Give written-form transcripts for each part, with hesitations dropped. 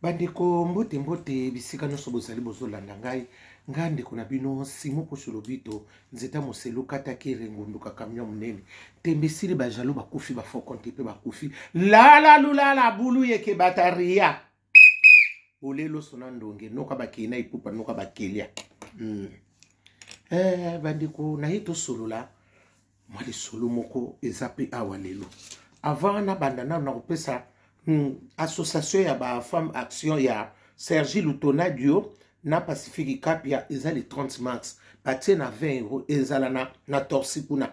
Bandeko, mbote mbote bisika nyonso bozali bozolanda ngai. Ngai ndeko na bino Simo Poso Lobito, nzeta moselu kataki rengunduka camion monene. Tembe esili, ba jaloux bakufi, ba faux compte mpe bakufi. Lala lulala bulu yeke bataria. Ole loso na ndonge noka bakei na ipupa noka bakelia. Bandeko naye tosolola mwa lisolo moko eza mpe awa lelo. Avant nabanda nano nakopesa association ya ba femme action ya Sergi Lutonadio na Pacifique Kapia, eza le 30 mars, batie na 20 euros, ezala na Torsi kuna.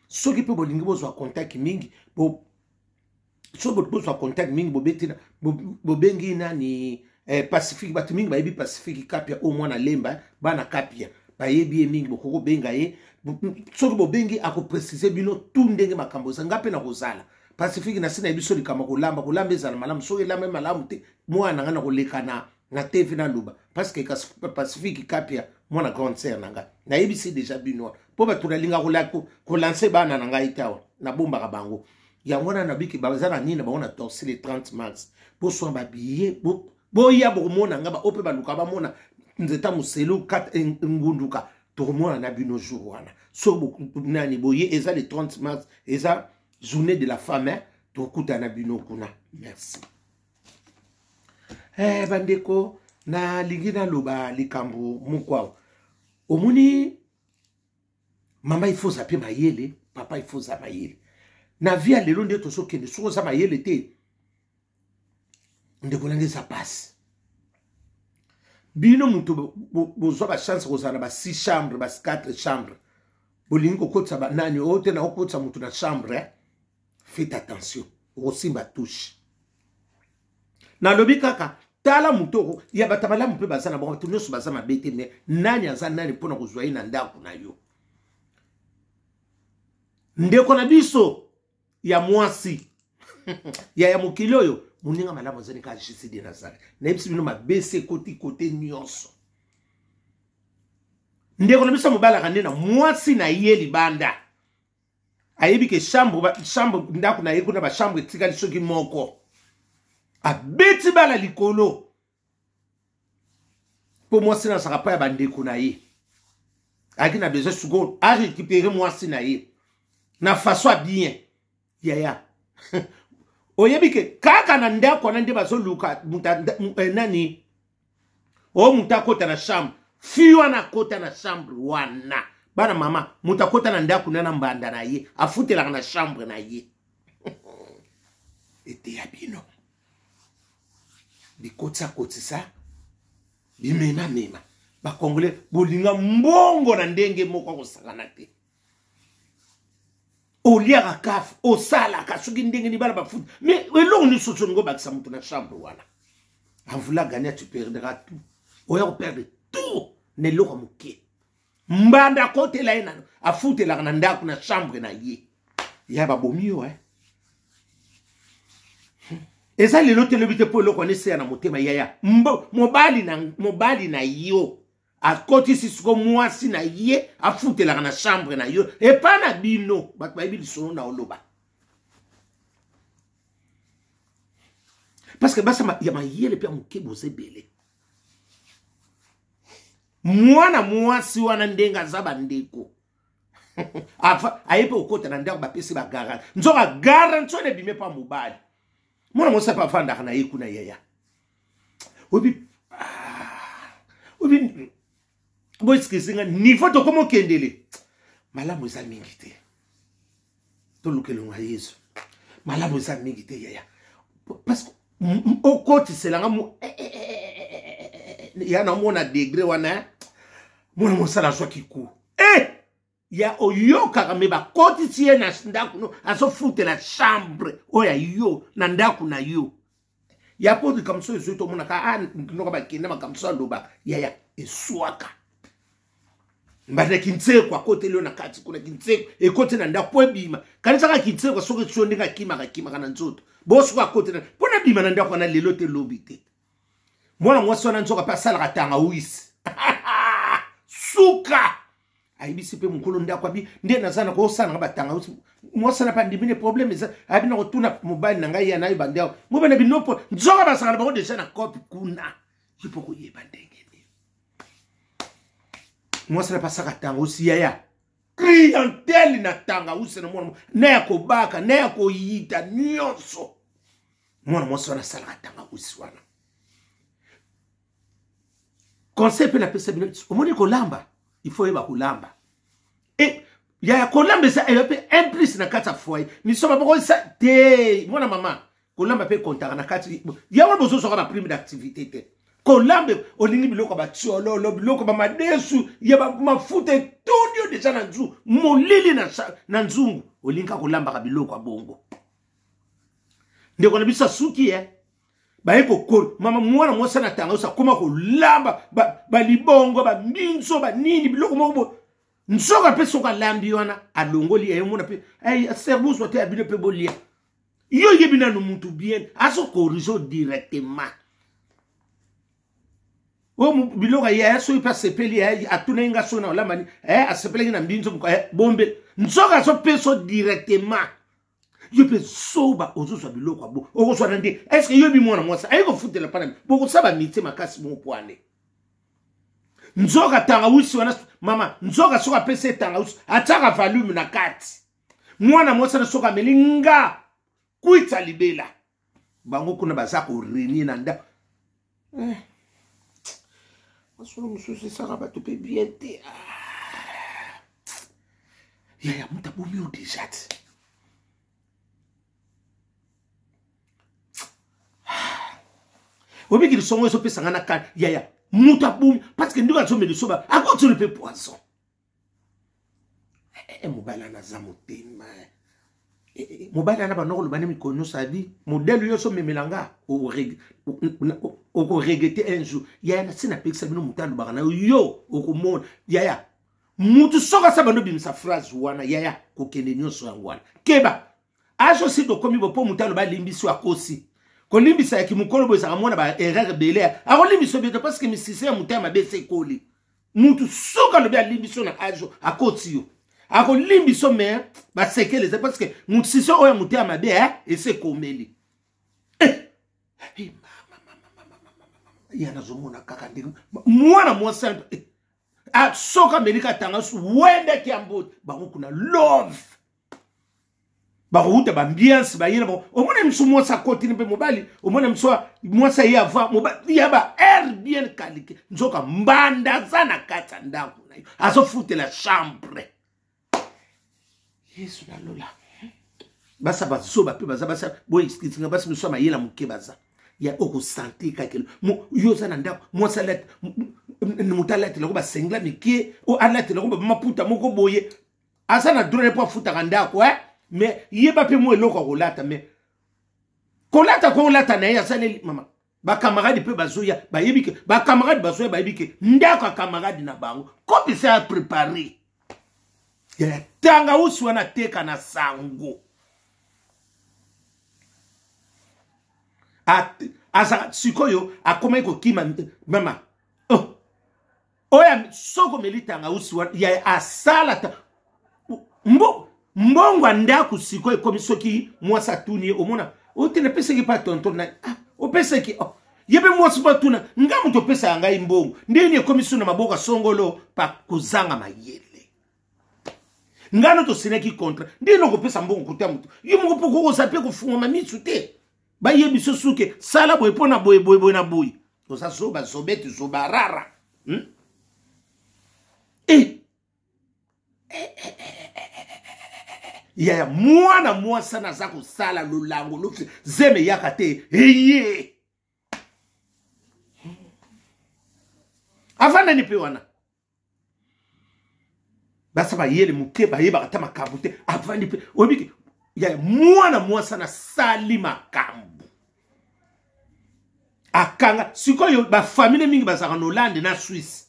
Soki mpe bolingi bozwa contact mingi, soki bozwa contact mingi, bobeti bobengi nani, Pacifique. Bato mingi bayebi Pacifique Kapia oyo mwana Lemba, bana Kapia bayebi ye mingi, bokoki kobenga ye. Soki bobengi, akopréciser bino tu ndenge makambo eza. Nga mpe na kozala Pacifique na si nayebi so likambo kolamba, kolamba ezala malamu. Soki elamba malamu te, mwana na ngai na koleka na TV naloba, parce que Pacifique Kapia mwana grande sœur na ngai, nayebisi déjà bino wana mpo bato nalinga kolancer bana na ngai te. Awa nabombaka bango yango wana, nabiki baza na nini na bango na Torsi le 30 mars. Boswa babillet, boya, bokomona nga. Baoyo mpe baluka bamona nzeta moselu ngunduka, tokomona na bino jour wana. So nani boye, eza le 30 mars, eza journée de la femme, tokutana bino kuna. Merci. Bandeko, nalingi naloba likambo moko awa. Omoni mama, il faut oza mpe mayele, papa, il faut oza mayele na vie ya lelo nde tozokende. Soki oza mayele te, ndeko nanga, eza pasi. Bino moto bozwa bachance kozala na ba 6 chambre, ba 4 chambre, bolingi kokotisa banani oyo te na okotisa moto na chambre, faites attention, okosimba touche. Nalobi kaka, tala moto ya bato malamu mpe baza na bango, bato nyonso baza mabe te, mais nani aza nani mpona kozwa ye na ndako na yo? Ndeko na biso ya mwasi ya mokili oyo, moninga malamu azali kaka Jésus de Nazareth. Nayebisi bino, mabesi ekoti kote nyonso. Ndeko na biso mobalaka nde na mwasi na ye libanda, ayebi ke chambre ndako na ye kuna, bachambre etikali soki moko, abeti bala likolo mpo mwasi na azalaka pa ya bandeko na ye. Ayaki na besoin sikoyo arécupérer mwasi na ye na façon ya bien. Yaya, oyebi ke kaka na ndako wana nde bazoluka nani oyo moto akota na chambre. Fi wana akota na chambre wana, bana mama, moto akota na ndako na mbanda na ye, afutelaka na chambre na ye. Eteya bino, bikotisa kotisa, bimemamema. Bakongole bolinga mbongo na ndenge moko akosakana te. Oliaka kafe, osalaka soki ndenge ni bana bafuta, mais eloko nyonso soningo obakisa moto na chambre wana, en voulant gagner, tu perdras tout. Oya koperdre tout na eloko ya moke. Mbanda akotela ye, nano afutelaka na ndako na chambre na ye, ya babomi yo, eh. Eza lelo te, lobi te, mpo eloko wana eseya na motema. Yaya, mobali na yo akotisi siko mwasi na ye, afutelaka na chambre na yo epa na bino. Bato bayebi lisolo na oloba, parce que basi ya mayele mpe ya moke boza ebele. Mwana mwasi wana ndenge aza, bandeko, aye mpe kokota na ndako, bapesi bagarantie, nzoka garantie wana ebime mpa mobali. Mwana mwasi mpe avandaka na ye kuna. Yaya, oyebi, oyebi, boexcuser nga, niveau tokoma okendele malamu eza mingi te. Toluka elongo ya Yesu, malamu eza mingi te, yaya, parce que okotiselanga ya namona degré wana, mwana mosala azwaki ku e ya oyokaka, me bakotisi ye na ndako no, azofutela chambre oyo ya yo na ndako na yo ya po likambo so ezwi, tomonaka a noka bakende makambo so alobaka. Yaya, eswaka mbanda kintseko akoteli yo na kati kuna, kintseko ekoti na ndako mpo ebima. Kanisaka kintseko soki esio ndenge akimaka, akimaka na nzoto bo soki akotela mpo nabima na ndako wana lelo te, lobi te. Mwana mwasi wana nzoka mpe asalaka tanga wisi suka. Ayebisi mpe mokolo ndako abi nde naza na kosala nanga batanga mwasi na mpe andimi ne problème eza abi na kotuna mobali na ngai ya nayeba nde awa mobali na bino mpo nzoka basaka na bango deja na cope kuna ye mpo koyeba ndenge nini mwasi na mpe asaka tangausi yaya clientele na tangausi na mwana na ya kobaka na ya koyita nyonso mwana mwasi wana asalaka tangausi wana. Conseil mpe napesa bino, omoni kolamba, il faut oyeba kolamba. E yaya, kolamba eza eyo mpe un plus na kati ya foyer. Misoba bokosa te, mwana mama, kolamba mpe kontaka na kati yango. Bozozwaka ba prime d'activité te. Kolamba, olingi biloko ya batiololo, biloko bamadesu ya mafuta etondi yo deja na nzungu, molili na nzungu, olingi kaka kolambaka biloko ya bongo. Ndeko na biso asuki e baye kokola mama mwana mwasi na tanga osi akoma kolamba balibongo, bambinzo, banini, biloko moko bo nzoka mpe soki alambi wana alongoli ye omona mpe servus te ya bino mpe bolia. Yo oyebi nanu mutu bien azokorige directement oyo biloko ya soki mpe asepeli, atunaki nga soki na olambani, asepelaki na mbinzo bombe, nzoka azopesa directement. Yo mpe zoba, ozozwa biloko ya bo okozwa na nde. Est-ce yoyebi mwana mwasi aye kofutela mpana bokosala bamitie makasi moko pwane? Nzoka tangawisi wana, mama, nzoka soki apesi ye tangawisi, atiaka volume na kati. Mwana mwasi wana soki ameli nga kwitsa libela, bango kuna baza korenie na ndako. Eh. Masolo mosusu esaka bato mpe bien te. Ah. Yaya, moto abomi yo deja te. Obiki lisongo ezopesa nga na kani. Yaya, moto abomi parce que ndenge azomela lisoba, akotili mpe poison. Eh, eh, mobali wana aza motema. Eh, mobali wana banda koloba nde mikolo nyonso abi modele nyonso omemela nga, okoregrete un jour. Yaya, nasi napekisa bino, moto alobaka na yo, yo okomona. Yaya, mutu soki asa bando obimisa phrase wana, yaya, kokende nyonso yango wana. Keba age osi tokomi bo mpo moto aloba alimbisi, akosi kolimbisa ya kimokolo boye, ezalaka mwana ba erreur ebele, akolimbisa bieto parce que misise ya moto ya mabe ese ekoli. Mutu soki alobi alimbisi yo na age, akoti yo, akolimbisa yo, mais basekele eza parce que mosise oyo ya moto ya mabe ese ekomeli. Ya nazomona kaka ndenge mwana mwasi soki amelika tanga wendeki ya mbote, bango kuna love bakowuta baambiance bayela bango. Omona miso mwasi akotini mpe mobali, omona miso mwasi aye avant mobali ya ba air bien kalike, nzoka mbanda aza na kati ya ndako na yo, azofutela chambre. Yesu na lola, basa bazoba mpe baza basa boye, excuse basi miso ya mayela moke baza ya okosanti kaka yo oza na ndako, mwasi alati, moto alatelako basengla mike, alatelako bamaputa moko boye, aza na droit mpo afutaka ndako, eh? Mais yeba mpe mwa eloko akolata, mais kolata kolata na ye asaleli mama. Bakamarade mpe bazoya, bayebi ke bakamarade bazoya, bayebi ke ndako ya kamarade na bango kopesa ya prépare ya tangausi wana ateka na sango. Azala sikoyo akomaki kokima mama. Oh. Oyo soki omeli tangausi wana ya asala ta mbo mbongo ya ndako sikoyo ekomi soki mwasi atuni ye, omona ote napesaki mpa tonton na ah, opesaki oh. Ye mpe mwasi mpo atuna nga moto opesaka ngai mbongo ndenge ekomi so na maboko ya songolo pa kozanga mayele. Ngai no tosinaki contrat, ndenge nakopesa mbongo kuta moto yo moko mpo kokoza mpe kofungwama misu te, bayebi so suke sala boye mpo na boye boye boye na boye, oza zoba zobete zoba rara, Eh. Yaya, mwana mwasi wana aza kosala lolango lofi zeme eyaka te eye avandani mpe wana basa bayele moke, bayebaka ata makambo te. Avandi mpe oyebiki ya mwana mwasi wana asali makambo, akanga sikoyo bafamile mingi bazalaka na Hollande na Swisse.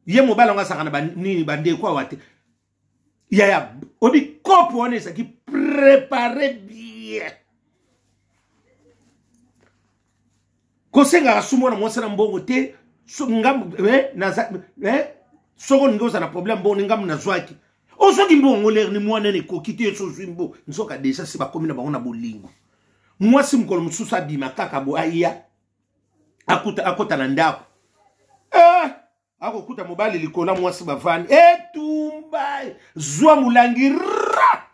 Ye mobali yango azalaka na banini, bandeko awa te. Yaya, obi kopo wana ezalaki prépare bien, kosengaka su mwana mwasi na mbongo te. Ngambo eh, naza eh, Soki olingi ozala na problème mbongo ningamu nazwaki, ozwaki mbongo lere ni mwana na ekoki te, so ozwi mbo nzoka deja si bakomi na bango na bolingo. Mwasi mokolo mosusu abima kaka bo aya akuta akota na ndako eh, akokuta mobali likolo ya mwasi bavandi etumba eh, zwa molangi ra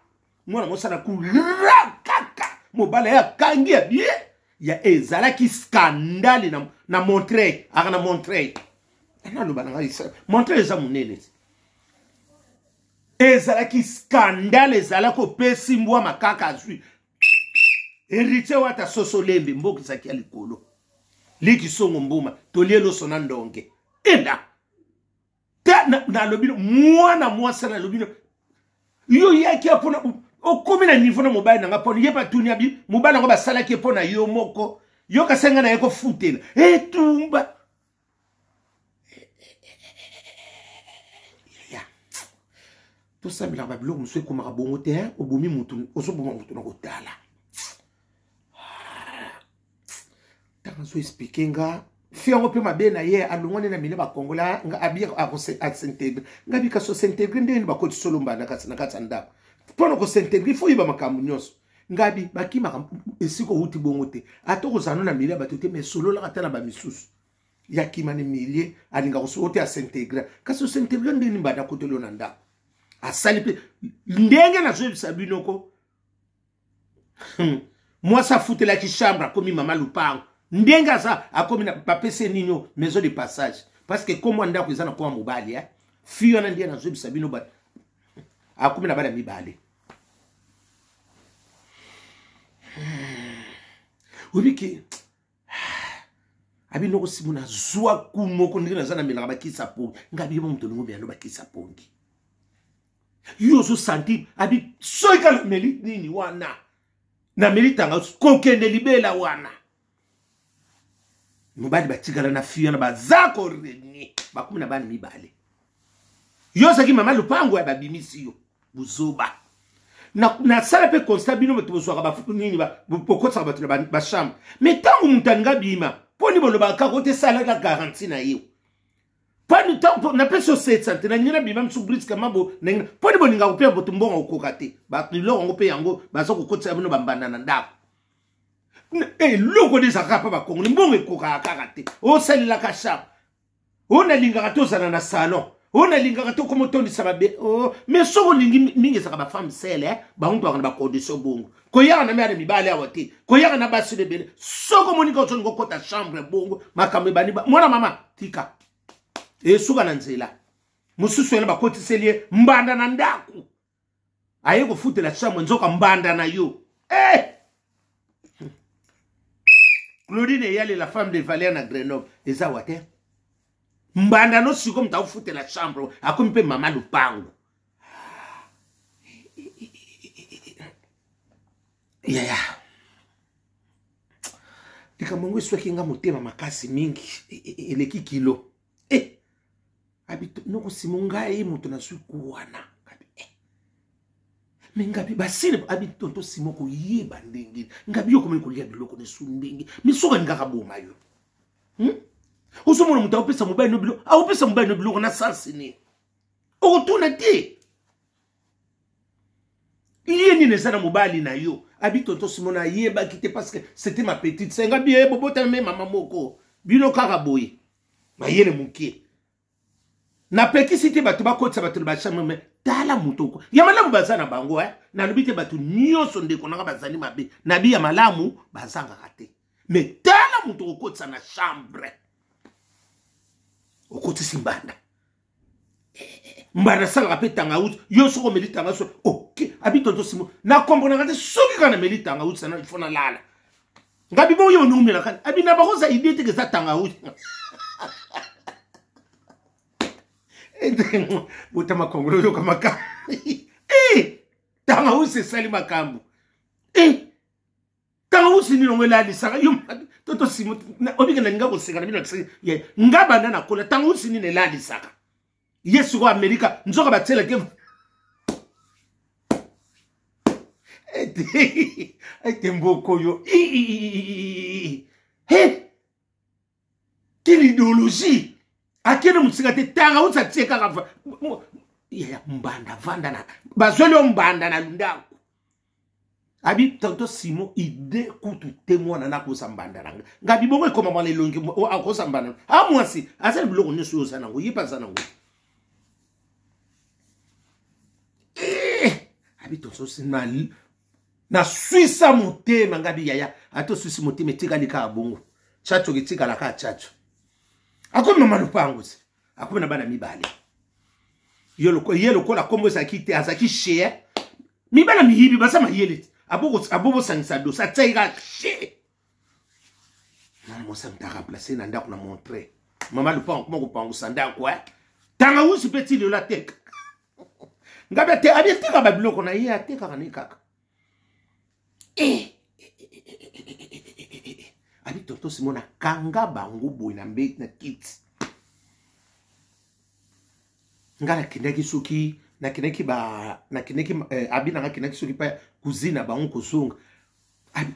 mwana mwasi na kura kaka mobali aye akangi ya bie ya ezalaki skandale na, na Montreuil aka na Montreuil naloba na ngai Montreuil eza monene ezalaki skandale ezalaki opesi mbwa makaka azwi Héritier Wata soso lembe mboka ezalaki ya likolo liki songo mbuma tolie loso na ndonge ela te nalobi no mwana mwasi nalobi no yo yaki ya mpona okomi na niveau na mobali na nga mpona ye batuni abi mobali yango basalaki ye mpo na yo moko yo kasi nga na ye kofutela etumba tosambelaka babiloko mosusu ekomaka bongo te obomi motu ozoboma motu na kotala ntango azo explike nga fi yango mpe mabe na ye alongwani na mine bakongola abi asintegre nga bi kasi osintegre ndenge nini bakoti solo mbanda kasi na kati ya ndako mpo na kosintegre fo oyeba makambo nyonso ngabi bakimaka esika owuti bongo te ata okozala no na milie ya bato te mais sololaka ata na bamisusu ya kima na milie alinga kosolo te asintegre kasi osintegre ndenge nini mbanda akoteli yo na ndako asali mpe ndenge nazoyebisa bino ko Mwasi afutelaki chambre akomi mama lupango ndenge aza akomi na bapesi ye nini o maison de passage parce que komwa ndako eza na komwa mobali eh? Fille wana ndiye nazoyebisa bino ba akomi na bana mibale. Oyebi abi noko simo nazwa ku moko ndenge naza namelaka bakisa pongi nga abi yo moto olingo meyano bakisa pongi yo ozosentir abi soki kaka nameli nini wana nameli tanga kokende libela wana mobali batikala na fille wana baza korenie bakomi na bana mibale yo ozalaki mama lupango ya babimisi yo buzoba nasala mpe constat bino bato bozwaka nini bokotisaka bato na bachambre mais ntango moto alingi abima mpo nini bolobaka kaka ote esalaka garantie na ye mpo napesi yo 700 te nalingi nabima misu brusquement bo ndenge mpo nini bolingaka kopia boto mbongo okoka te biloko yango mpe yango baza kokotisa bino bambanda na ndako eloko nde ezalaka mpa bakongoli mbongo ekokaka kaka te osalelaka chambre oyo nalingaka tozala na salon oyo nalingaka tokoma otondisa babe oh, mais soki olingi mingi ezalaka bafemme sele eh, bango mpe baka na bacondition bongo koyaka na miana mibale awa te koyaka na basi ebele soki omoni ka ozolinga okota chambre bongo makambo ebandi mwana mama tika esuka na nzela mosusu yana bakotiseli ye mbanda na ndako aye kofutela chambre nzoka mbanda na yo eh! Claudine Eyale la femme de Valère na Grenoble eza wa te mbanda no siko moto akofutela chambre akomi mpe mama lupango yaya likambo yango eswaki nga motema makasi mingi eleki kilo eh! Abi noko simo ngai moto nazwi kuwana ngabi eh. Me ngabi basile abi tonto simo koyeba ndenge ngabi yo komeli kolia biloko nesu ndenge misoka alingaka boma yo Ozomona moto akopesa mobali no biloko akopesa mobali no biloko na sansi nini okotuna te lie nini eza na mobali na yo abi tonto simona ayebaki te parce que c'était ma petite sœur ngabi ye bobotami me mama moko bino kaka boye mayele moke napekisi te bato bakotisa bato na bachambre me tala moto oko ya malamu baza na bango eh? Nalobi te bato nyonso ndeko nanga bazali mabe nabi ya malamu bazangaka te me tala moto okotisa na chambre okotisi mbanda mbanda asalaka mpe tangauti yo soki omeli tangauti ok abi tonto simo nakomprenaka te soki kaka nameli tangauti sana ifo nalala ngabi bongo yo onumelaka abi na bakoza ide te eza tangauti botama kongolo oyoka makambo eh, tangauti esali makambo eh, tangauti nini yango elalisaka yo toto simo obike nalinga koseka na bino nga banda nakola tangauti nini elalisaka ye sikoyo amerika nzoka batielaki ete ete mboka oyo he quelle idéologie. Akende mosika te, tanga uti atie kaka yaya mbanda vanda na bazweli yo mbanda na ndako. Abi tonto Simon ide kutu te mwana nakosa mbanda na nga. Ngabi bongo ekomama na elongi akosa mbanda. A mwasi aza na biloko nyonso oyo oza nango, ye mpe aza nango. Eh, abi tonto Simon naswisa motema ngabi yaya ata oswisi motema etikali kaka bongo chacho etikala kaka chacho akomi mama lopango se akomi na bana mibale ye lokola nkombo ezalaki te azalaki shee mibala miyibi baza mayele te abobosangisa dosi atiaki kaka shee mwana mwasi amuta remplace na ndako na montre mama lopango akoma kopangusa ndako e tangawusi mpe ti lelo ateka ngabi ate abi ateka babiloko na ye atekaka ne kaka eh, abi tonton Simon akanga bango boye na mbe na kiti nga nakendaki soki nakendaki ba nakendaki eh, abi nanga akendaki soki pa cousine na bango kozonga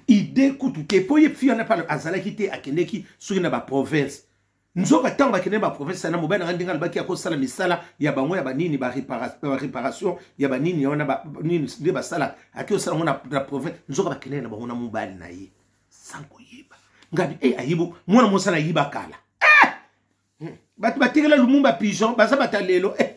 ide kutu te mpo ye fi wana mpe azalaki te akendeki soki na baprovince nzoka ntango bakendeki baprovince na mobali nanga ndenge alobaki akosala misala ya bango ya banini bareparation ya banini wana nini nde basalaka ake kosala yango na province nzoka bakendeki na bango na mobali na ye sans koyeba ngabi e eh, ayibo mwana mosala ayiba kala eh! Bato batikela Lumumba pigeon baza bato ya lelo eh.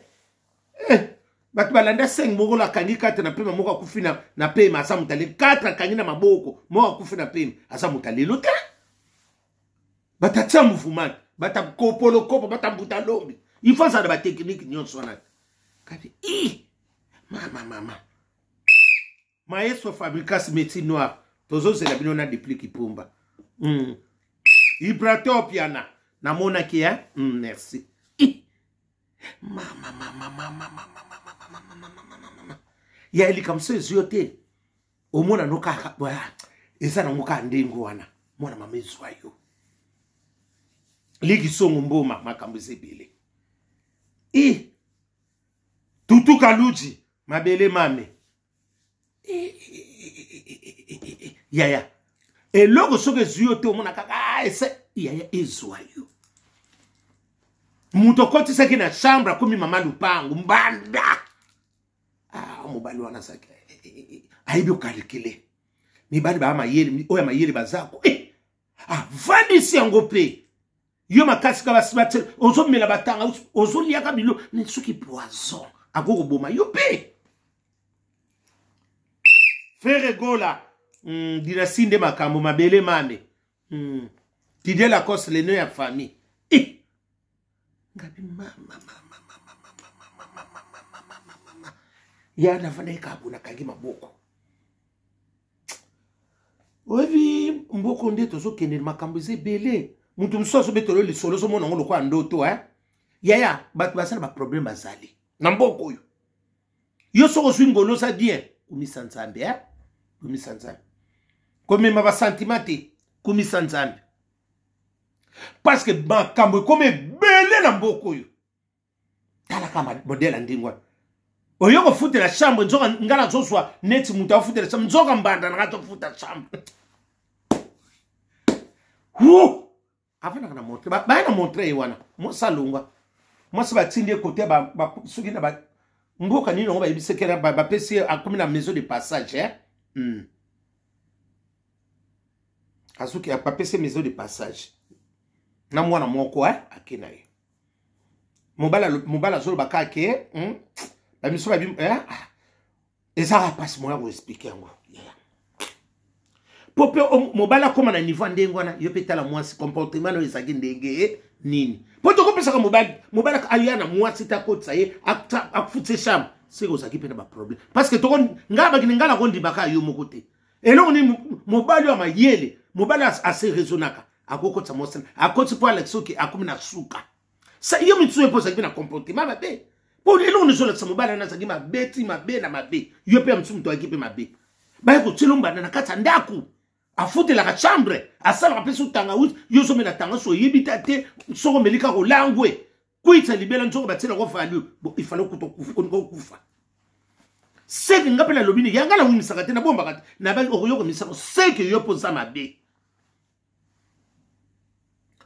Eh. Bato balanda 5 moko akangi 4 na pema moko akufi na, na pema aza moto alelo 4 akangi na maboko moko akufi na pema aza moto alelo te bato atia mouvement bato akopolokopo bato ambuta lombi il faut azala na bateknike nyonso wana kati i mama mama maestro fabricas métier noir tozozela bino na deplique ipumba Ibrator piana namonaki eh? Merci mama mama mama mama mama mama mama mama ya likambo so ezwi yo te omona no kaka eza nango kaka ndenge wana mwana mama ezwa yo liki songo mboma makambo eza ebele i tutu kaluji mabele mame yaya eloko soki ezwi yo te omona kaka ah, ese yaya ezwa yo moto okotisaki na chambre akomi mama lupangu mbanda ah, mobali wana azalaki eh, eh, eh, ayebi okalkile mibali baa mayele oyo ya mayele bazako avandisi yango mpe yo makasi ka basi batie ozomela batanga ozoliaka bilo me soki poison akoki koboma yo mpe Ferre Gola dynastie nde makambo mabele mame Didier Lacoste le nom ya famille eh! Ngabi mama mama mama mama mama mama mama mama ya nafandaki kaka boye nakangi maboko oyebi mboko nde tozokende makambo eza ebele moto mosusu azobetela lisolo ozomona yango lokola ndoto eh? Yaya bato basala baproblème bazali na mboka oyo yo soki ozwi ngolo oza bien kumisa Nzambe eh? Kumisa Nzambe komema basentiment te kumisa Nzambe parce que makambo ekomi ebele na mboka oyo talaka modele ya ndenge wana oyo kofutela chambre nzoka nga nazozwa neti moto afutela chambre nzoka mbanda nanga tofuta chambre avandaka na montre baya na montre ye wana mwasi alongwa mwasi batindi ye kote soki na mboka nini yango bayebisaki bapesi ye akomi na maison de passage eh? Azuki bapesi ye maison de passage na mwana moko eh? Ake na ye mobali azoloba kaka ke bamiso babi eh? Ezaka mpasi moya koexplike yango po mpe mobali akóma na niveau ya ndenge wana yo mpe tala mwasi comportement nayo ezalaki ndenge nini mpo tokopesaka mobali mobali aya na mwasi te akotisa ye afutise chambre seke ozalaki mpe na baproblème parce que toko ngai bakende ngai nakondimaka yo moko te eloko nini mobali oyo ya mayele mobali ase raisonnaka akokotisa mwasi akoti mpo alakisa oke akomi na suka sa yo misusu mpe ozalaki na comportement mabe mpo eloko nini ozolakisa mobali wana azalaki mabe ti mabe na mabe yo mpe ya mosusu moto ayaki mpe mabe baye kotiela mbanda na kati ya ndako afutelaka chambre asalaka mpe so tangawisi yo ozomela tangawisi oyebi ta te soko omeli kaka olangwe kwitsa libela nzoko batielako value bon ifale okuta okufa seke nga mpe nalobi nini yanga nawumisaka te nabombaka te nabali okoyoka misako seke yo mpo oza mabe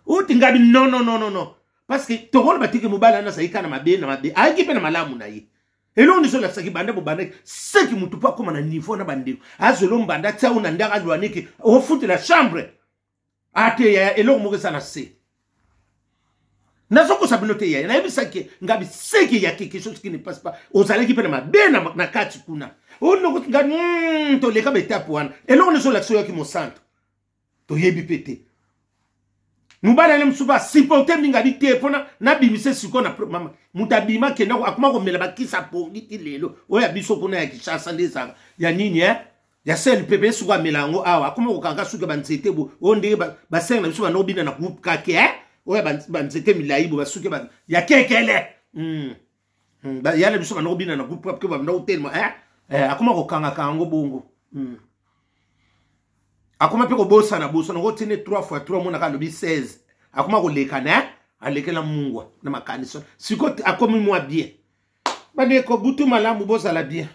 uti ngabi non non non non non. Parce que tokoloba teke mobali wana azalaki kaka na mabe na mabe, ayaki mpe na malamu na ye. Eloko nyonso olakisaki banda bobandaki seki motu mpo akóma na niveau na bandeko azwelo mbanda atia o na ndako alwaniki ofutela chambre ate yaya eloko moko eza na se. Nazokosa bino te yaya, nayebisaki ngabi seki ya quelque chose qui ne passe pas. Ozalaki mpe na mabe na kati kuna onoko nga toleka baetape wana. Eloko nyonso olakisi oyaki mosantu, toyebi mpe te. Mobali ane mosusu asupporte mingi abi te mpona nabimise sikoyo na mama moto abima akenda akoma komela bakisa pongi ti lelo oyo ya biso kuna ya Kinshasa nde ezalaka ya nini e ya CNPP. Sikoyo amela yango awa, akoma kokanga suki ya banzete bo oyo ndenge basenge na biso banda kobina na groupe kake e oyo ya banzete milai bo basuki ya kekele. Ya na biso banda kobina na groupe kake, banda kotelema e akoma kokangaka yango bongo. Akoma mpe kobosana bosana kotine 3 fois 3 omonaka alobi 16, akoma koleka na alekela mungwa na makanisi. Sikoyo akomi mwa bien. Bandeko, butu malamu, bozala bien.